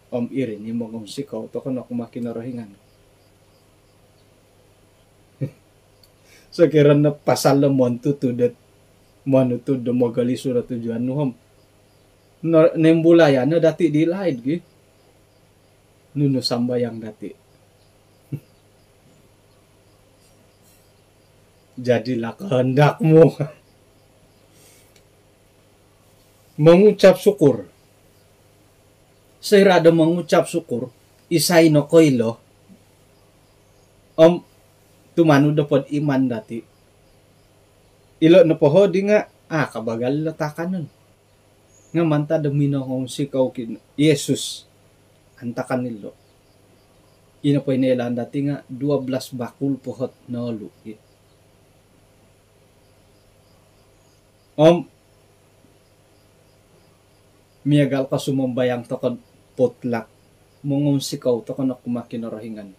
om iri ni mongounsikou toko' no kumaa Kinorohingan. Sokiro no pasal do montutud dot, monutud do mogolisu do tujuan nu om, no, nimbulayan no dati' di laid gi. Nunu sambayang dati'. Jadilah kehendakmu. Mengucap syukur. Soira' do mengucap syukur, isai nokoilo om tumanud nopo do iman dati', ilo' nopo hodi nga' a' kabagal ilo taakanon. Nga' mantad do minongounsikou ki Yesus antakan ilo', ino po ino ilaan dati' nga' dua belas bakul po hot noolu' ki. Om miagal ko sumambayang toko' do potluck, mongounsikou toko' no kumaa Kinorohingan.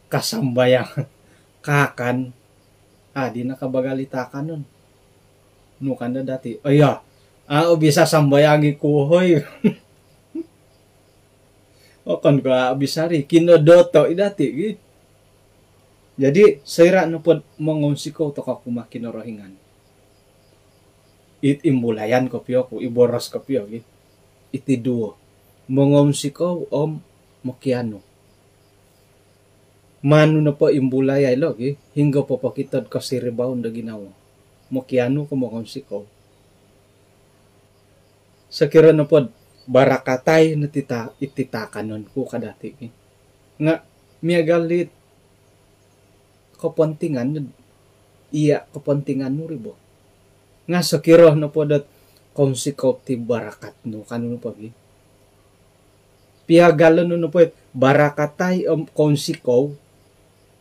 Kasambayang, kaakan, a' di nakabagal i taakanon. Nu kan do dati', "Aiya, a' obi sambayang i ku, hoi." Okon ko a' obi sari, kinodoto' i dati' gi. Jadi soira' nopo do mongounsikou toko' kumaa Kinorohingan, it imbulayan kopio ku, iboros kopio gi. Iti duo, mongounsikou om mokianu. Manu nopo imbulayai lo' gi, hinggo popokito do kosiribaon do ginawo, mokianu ko mongounsikou. Sokiro nopo do barakatai no ti ta-, iti taakanon ku ka dati' ki, nga' miagal dit kopontingan nu, iya' kopontingan nu ri bo. Nga' sokiro nopo dot kounsikou ti barakat nu, kanu nopo gi, piagalon nu nopo it barakatai om kounsikou,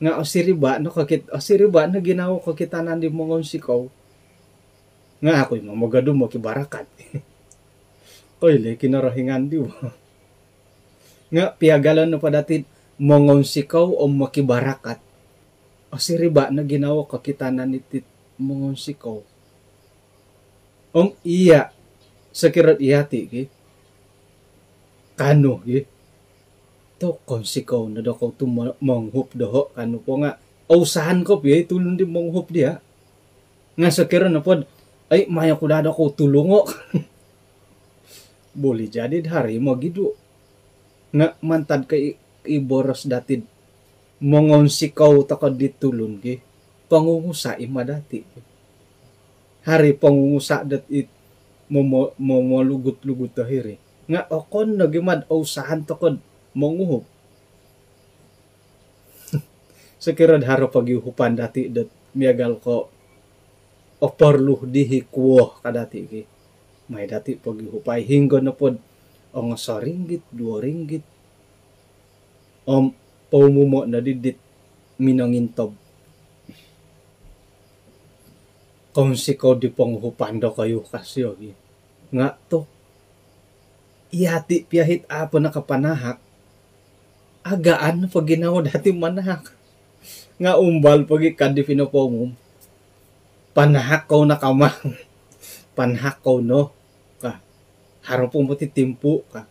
nga' osiriba' no kokit-, osiriba' no ginawo kokitanan di mongounsikou, nga' a' ku i' momogadu mokibarakat. Koilo i Kinorohingan di bo. Nga' piagalon nopo dati' mongounsikou om mokibarakat, osiriba' no ginawo kokitanan iti mongounsikou. Om iya', sokiro do iyati' ki, kanu ki, tu' kounsikou no dokou tu' mo-, monguhup doho', kanu po nga' ousahan kopio i tulun di monguhup diya'. Nga' sokiro nopo do, "Ai, mayo ku daa dokou tulungo'," boleh jadi do haro i' mogidu'. Nga' mantad ko i, i boros dati' do mongounsikou toko' di tulun ki, pongungusa' i' ma dati'. Haro i' pongungusa' dot it momo-, momolugut-lugut do hiri. Nga' okon nogi mad ousahan toko' do monguhup. Sokiro do haro pogiuhupan dati' dot miagal ko' oporlu dihi kuo ka dati' ki, mai dati' pogiuhupai, hinggo nopo do ongo soringgit, duo ringgit. Om poumumo' noddi dit minongintob, "Kounsikou di ponguhupan dokoyu," ka sio gi. Nga' tu' iyati' pia hit a' po nakapanahak, agaan po ginawo dati' manahak. Nga' umbal pogi kaddi pinopoumum, "Panahak kou no kama, panahak kou no," ka. "Haro po moti timpu'," ka.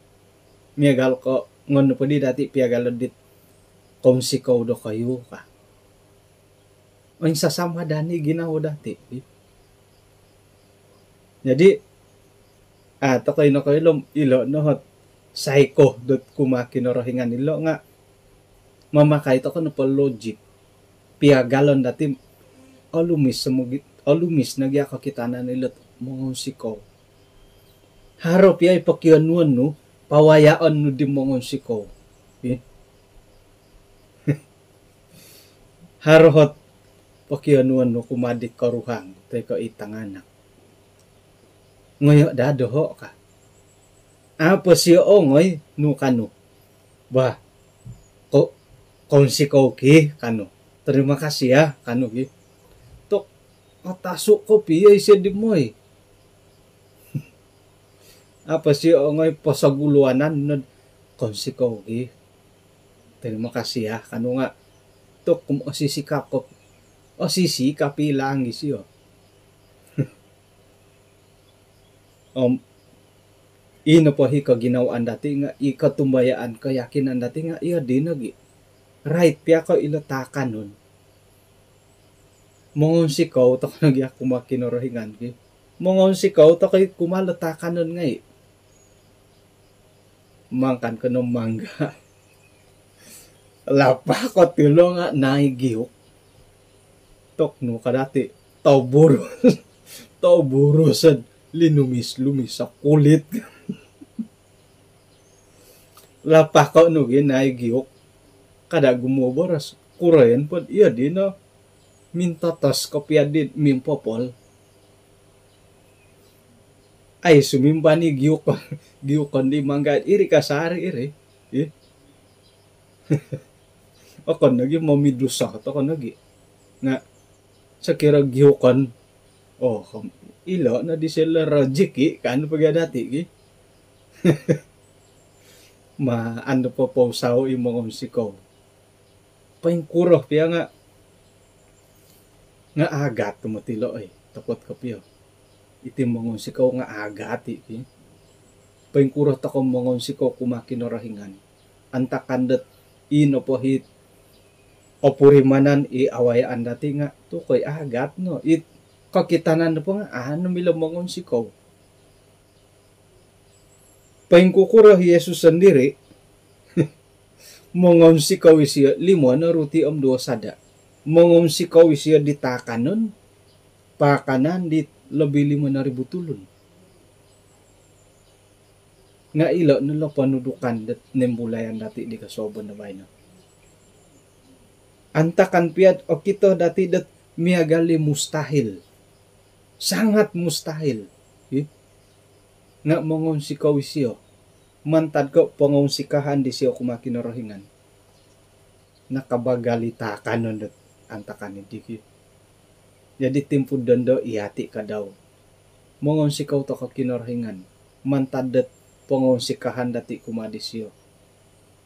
Miagal ko' ngon poddi dati' piagalon dit "Kounsikou dokoyu," ka. Oinsasamadani ginawo dati'. Jadi a' toko' ino koilo om ilo' no hot saiko dot kumaa Kinorohingan ilo' nga' mamakai toko' nopo logik, piagalon dati' olumis mogi-, olumis nogi a' kokitanan ilo' mongounsikou. Haro pia i pokionuon nu, pawayaon nu di mongounsikou. Ih. Haro hot pokionuon nu kumaa di koruhang toi ko' i tanganak, "Ngoyo' daa doho'," ka. "A' po sio ongoi," nu kanu. "Bah, ko-, kounsikou ki," kanu. "Terima kasih ya," kanu ki. Tu' atasu' kopio isio di moi. "A' po sio ongoi posoguluanan," nod, "Kounsikou ki, terima kasih ya," kanu nga' tu' kum osisikap ko-, osisikap i' langgi sio. Om ino po hi koginawaan dati' nga' i kotumbayaan, keyakinan dati' nga' iyo dino gi. Rait pia ko' ilo taakanon, mongounsikou toko' nogi a' kumaa Kinorohingan ki. Mongounsikou toko' i kumaa lo taakanon ngai'. Mangakan ko no mangga', lapa ko tilo nga' nai giuk. Tu' nu ka dati', tobur. Au, burusan linumis-lumis o kulit. Lapako' nu gi nai giuk. Kada' gumuo boros. Kuroyon pod iyo dino mintotos kopio di mimpopol. Ai, sumimban i giukon, giukon di mangga iri kasari iri. Ih. Okon nogi momiduso toko nogi. Nga' sokiro giukon, oh, ilo' no disilo rejeki kan pogi dati' gi. Maan do popousau i mongounsikou. Poingkuro pia nga', nga' agat tu moti ilo', oi, topot kopio. Iti mongounsikou nga' agat i' ki. Poingkuro toko mongounsikou kumaa Kinorohingan. Antakan dot i nopo hit opurimanan i awayaan dati' nga' tu' koi agat no. It kokitanan nopo nga' a' no milo mongounsikou. Poingkukuro i Yesus sondiri', mongounsikou isio limo no ruti om duo sada'. Mongounsikou isio di taakanon, paakanan di lobi limo noribu tulun. Nga' ilo' no lo ponudukan dot nimbulayan dati' di kosuabon do baino. Antakan pia'd okito dati' dot miagal i mustahil. Sangat mustahil. Ih. Nga' mongounsikou isio. Mantad ko' pongounsikahan disio kumaa Kinorohingan. Nakabagal i taakanon dot antakan iddi ki. Jadi timpu dondo iyati' kadau. Mongounsikou toko Kinorohingan. Mantad dot pongounsikahan dati' kumaa disio.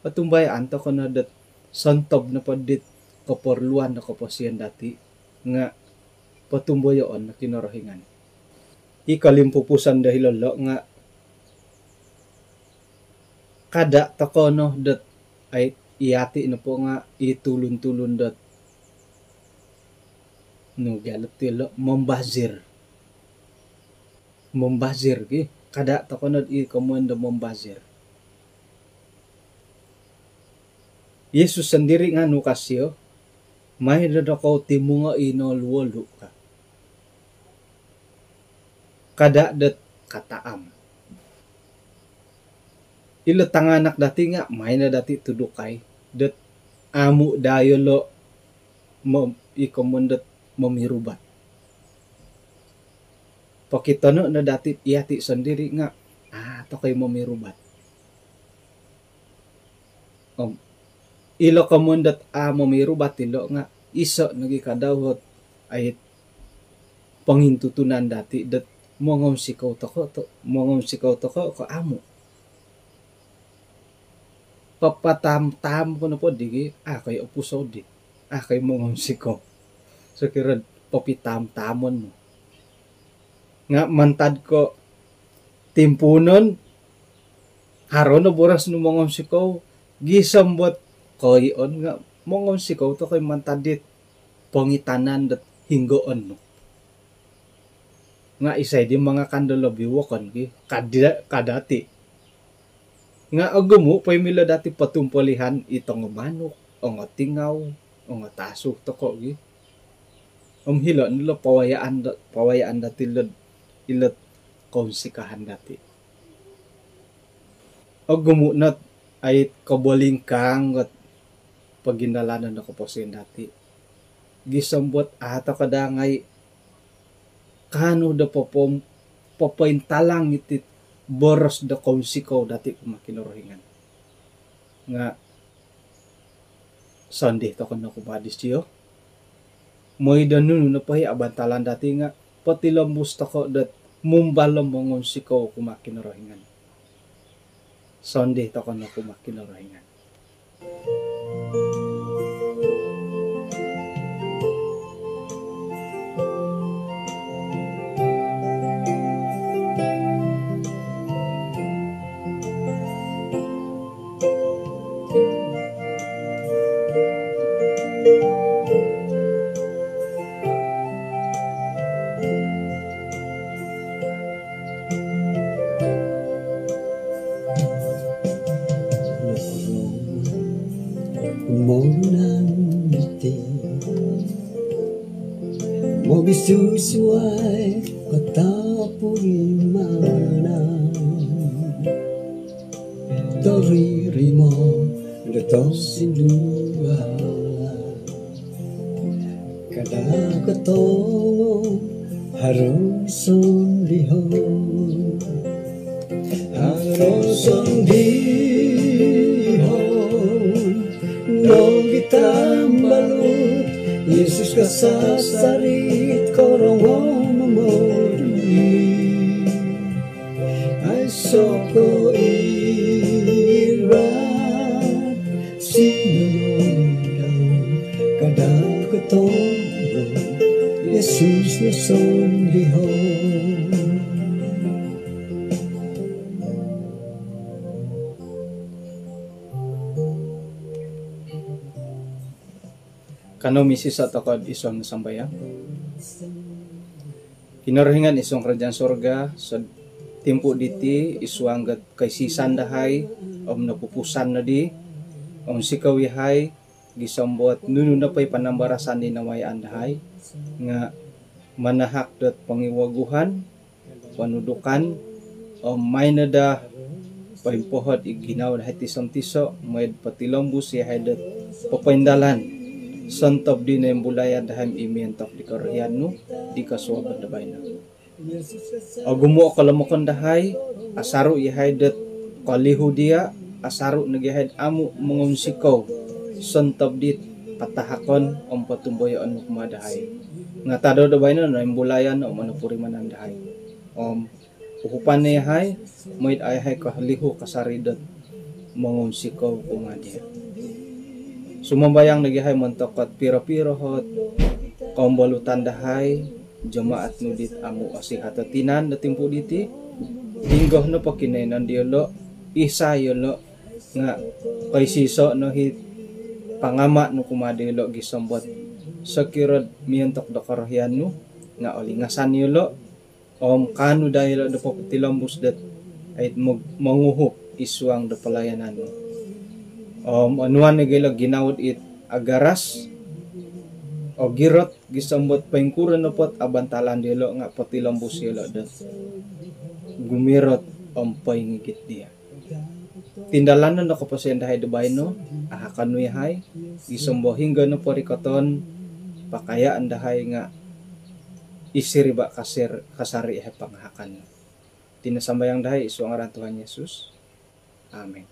Otumbayaan toko no dot sontob nopo dit koporluan do koposion dati' nga' potumboyoon no Kinorohingan. I kolimpupuson do hilo lo' nga' kada' toko no dot ai, iyati' nopo nga' i tulun-tulun dot nu gia lo' ti lo' mombazir. Mombazir ki, kada' toko nod i komoyon do mombazir. Yesus sondiri' nga' nu ka sio, mai do dokou timungo' i nolu-olu ka. Kada' dot kataam. Ilo tanganak dati' nga' mai no dati' tudukai dot amu' daa yolo' mom-, i komoyon dot momirubat. Pokitono' no dati' iyati' sondiri' nga' a' tokoi momirubat. Om ilo komoyon dot a' momirubat ilo' nga' iso' nogi kadau ot ai pongintutunan dati' dot mongounsikou toko' to, mongounsikou toko' ko' amu'. Papataam-taam ko nopo digi, a' koi opusou di, a' koi mongounsikou. Sokiro'd papitaam-taamon nu. Nga' mantad ko' timpuunon, haro no boros nu mongounsikou, gisom bot koiyon nga' mongounsikou tokoi mantad dit pongitanan dot hinggoon nu. Nga' isai di mangakan do lobi wokon ki, kada-, ka dati'. Nga' ogumu' po i milo dati' potumpolihan i tongo manuk, ongo tingau, ongo tasu toko' gi. Om hilo' no lo pawayaan do, pawayaan dati' ilo'd, ilo'd kounsikahan dati'. Ogumu' not ai kobolingkaang ot pogindalanon do koposion dati'. Gisom bot a' toko daa ngai' kaanu do popom-, popointalang iti't boros do kounsikou dati' kumaa Kinorohingan. Nga' sondii toko' no kumaa disio. Moi do nunu nopo i abantalan dati' nga' potilombus toko' dot mumbal om mongounsikou kumaa Kinorohingan. Sondii toko' no kumaa Kinorohingan. Mogisusuvai Patapurimanan toririmo do tosinduhan. Kada kotongo haro sondihon. Haro sondihon nogi tambalut, Yesus kasasari korongou momoduli. Aiso ko irat sinonondau, kada kotongo Yesus no sondihon. Kanou misiiso tokou id suang sambayang. Kinorohingan id suang kerajaan sorga, so timpu diti id suang dot koisisan dahai om nopupusan nodi, om onsikou yahai gisom dot nunu nopo i panambarasan di nawayaan dahai nga manahak dot pongiwaguhan, ponudukan, om maai no daa poimpohod i ginawo dahai tiso-tiso, mooi do potilombus yahai dot popoindalan sontob di noimbulayan dahai i miontok di korohian nu di kosuabon do baino. Ogumu o kolomokon dahai, asaru yahai dot kolihu dia, asaru nogi yahai dot amu mongonsikou sontob dit patahakon om potumboyoon nu kumaa dahai. Nga tadau do baino noimbulayan om nopurimanan dahai. Om uhupan no yahai, mooi do au yahai kolihu kasari dot mongonsikou kumaa dia. Sumambayang nogi yahai montok dot piro-piro ot kombolutan dahai, jemaat nu dit amu osihat o tinan do timpu diti, hinggo nopo kinoiyonon diolo, isai yolo, nga koisiso no it pangama nu kumaa diolo gisom dot sokiro do miontok do korohian nu nga olingasan yolo, om kaanu daa yolo do popotilombus dot ait mog-, monguhup id suang do pelayanan nu. Om onuan nogi yolo ginawo dit agaras, ogirot, gisom dot poingkuro nopo ot abantalan diolo nga potilombus yolo dot gumirot om poingigit dia. Tindalanon no koposion dahai do baino, ahakon nu yahai gisom do hinggo nopo rikoton, pakayaan dahai nga isiriba kasir-, kasari yahai pangahakan nu. Iti no sambayang dahai id suang ngaran Tuhan Yesus. Amin.